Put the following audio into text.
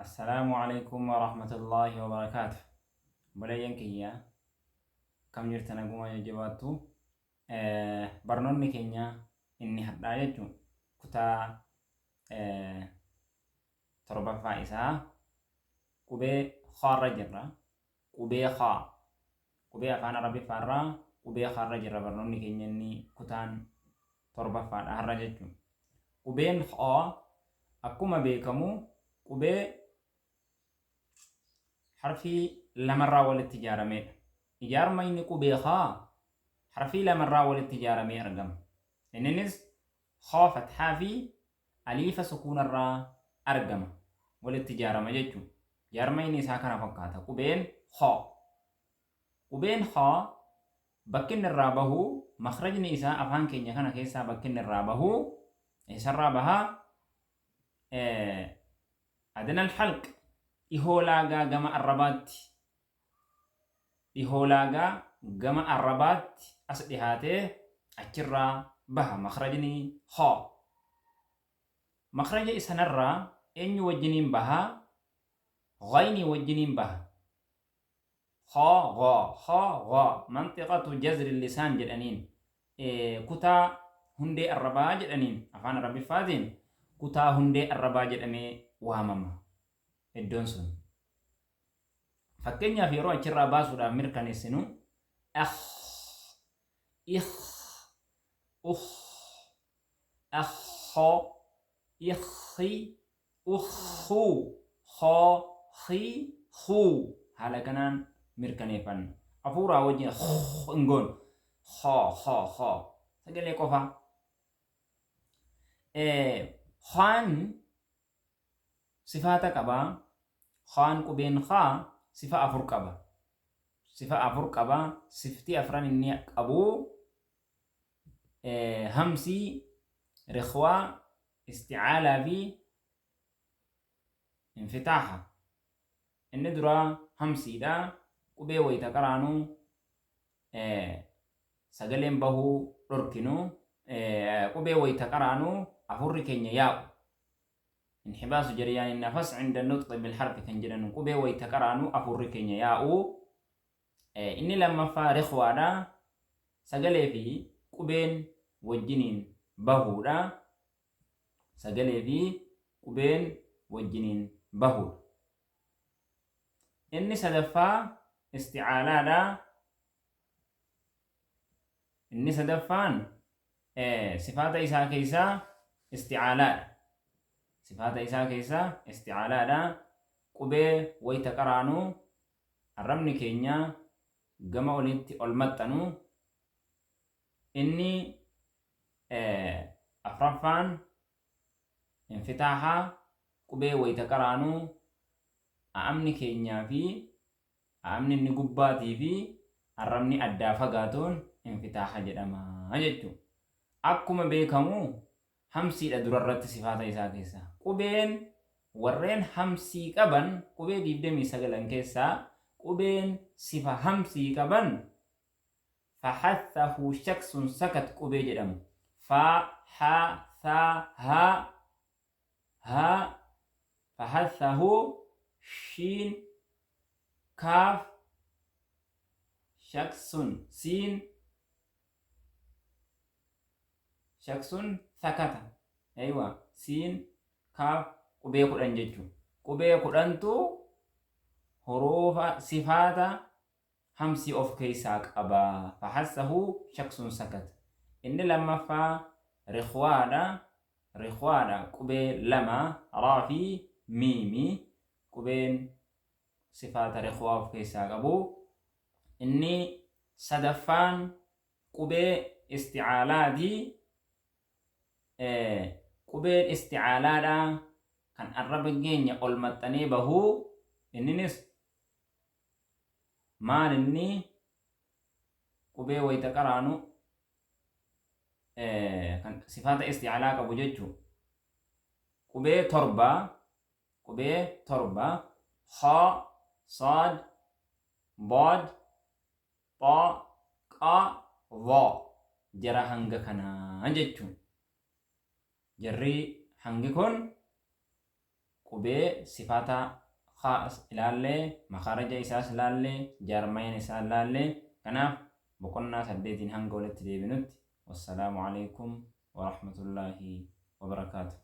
Assalaamu alaikum warahmatullaahi wabarakaatu. Obboleeyyan kiyya kam jirtan naguma jajjabaattu. Barnoonni keenya inni hadhaa jechuun kutaa torbaffaa isaa qubee khaarra jirra. Qubee khaa. Qubee afaan Arabiffaarraa qubee khaarra jirra barnoonni keenya inni kutaan torbaffaadha har'a jechuun. Qubeen khaa akkuma beekamu qubee harfii lamarraa walitti ijaarameedha. Ijaarmayni qubee khaa harfii lamarraa walitti ijaaramee argama. Inninis khaa fathaa fi aliifa sukuunarraa argama. Walitti ijaarama jechuudha. Jaarmayni isaa kana fakkaata. Qubeen khaa. Qubeen khaa bakki inni irraa bahu makhrajni isaa afaan keenya kana keessaa bakki inni irraa bahu eessarraa baha? Adnal halq dhihoo laagaa gama arrabaatti dhihoo laagaa gama arrabaatti as dhihaatee achirraa baha makhrajni khaa. Makhraja isanarraa eenyu wajjiniin baha? Ghaynii wajjiniin baha. Kha gha kha gha manxiqatu jazri lisaan jedhaniin kutaa hundee arrabaa jedhaniin afaan arabiffaatiin kutaa hundee arrabaa jedhamee waamama iddoon sun. Fakkeenyaaf yeroo achirraa baasuudhaaf mirkaneessinu akh ikh ukh akho ikhi ukhu kho khi khuu haala kanaan mirkaneeffanna. Afuuraa wajjin hin goonu. Kho kho kho sagalee qofa. Khaan sifaata qaba. Khaan qubeen khaa sifa afur qaba. Sifa afur qaba. Sifti afran inni qabu hamsii, rikhwaa, isti'aalaa fi infitaaha. Inni duraa hamsiidha. Qubee wayita qaraanu sagaleen bahuu dhorkinu. Qubee wayita qaraanu afurri keenya yaa'u. Inhibaasu jaryaani nafas inda nutqi bilharfi kan jedhan qubee wayita qaraanu afurri keenya yaa'u. Inni lammaffaa rikhwaadha. Sagalee fi qubeen wajjiniin bahuudha. Sagalee fi qubeen wajjiniin bahuudha. Inni sadaffaa isti'aalaadha. Inni sadaffaan sifaata isaa keessaa isti'aalaadha. Sifaata isaa keessaa isti'aalaadha. Qubee wayita qaraanu arrabni keenya gama olitti ol maxxanu. Inni afraffaan infitaaha qubee wayita qaraanu a'amni keenyaa fi a'amni inni gubbaatii fi arrabni addaa fagaatuun infitaaha jedhama jechuudha. Akkuma beekamu hamsiidha durarratti sifaata isaa keessaa. Qubeen warreen hamsii qaban qubee 29 keessaa qubeen sifa hamsii qaban fahathahu shaksun sakat qubee jedhamu. Fa, ha, tha, ha, ha, fahathahu shiin, kaaf, shaksun, siin, shaksun sakata. Aywa, siin, kaaf, qubee 10 jechuudha. Qubee 10tu huruufa sifaata hamsii of keessaa qaba. Fahassahu shaksun sakat. Inni lammaffaa rikhwaadha. Rikhwaadha qubee lama raa fi miimi qubeen sifaata rikhwaa of keessaa qabu. Inni sadaffaan qubee isti'aalaati. Qubeen isti'aalaadha kan arraba keenya ol maxxanee bahu inninis maal inni qubee wayita qaraanu kan sifaata isti'aalaa qabu jechuu qubee torba qubee torba kha saad daad xa qa dha jara hanga kanaa jechuu jarri hangi kun qubee Qubee sifata khaas ilaallee, makhaaraja isaas ilaallee, jaarmayina isaa ilaallee. Kanaaf boqonnaa 8n hanga walitti deebinutti, wassalaamu alaikum warahmatullaahi wabarakaatu.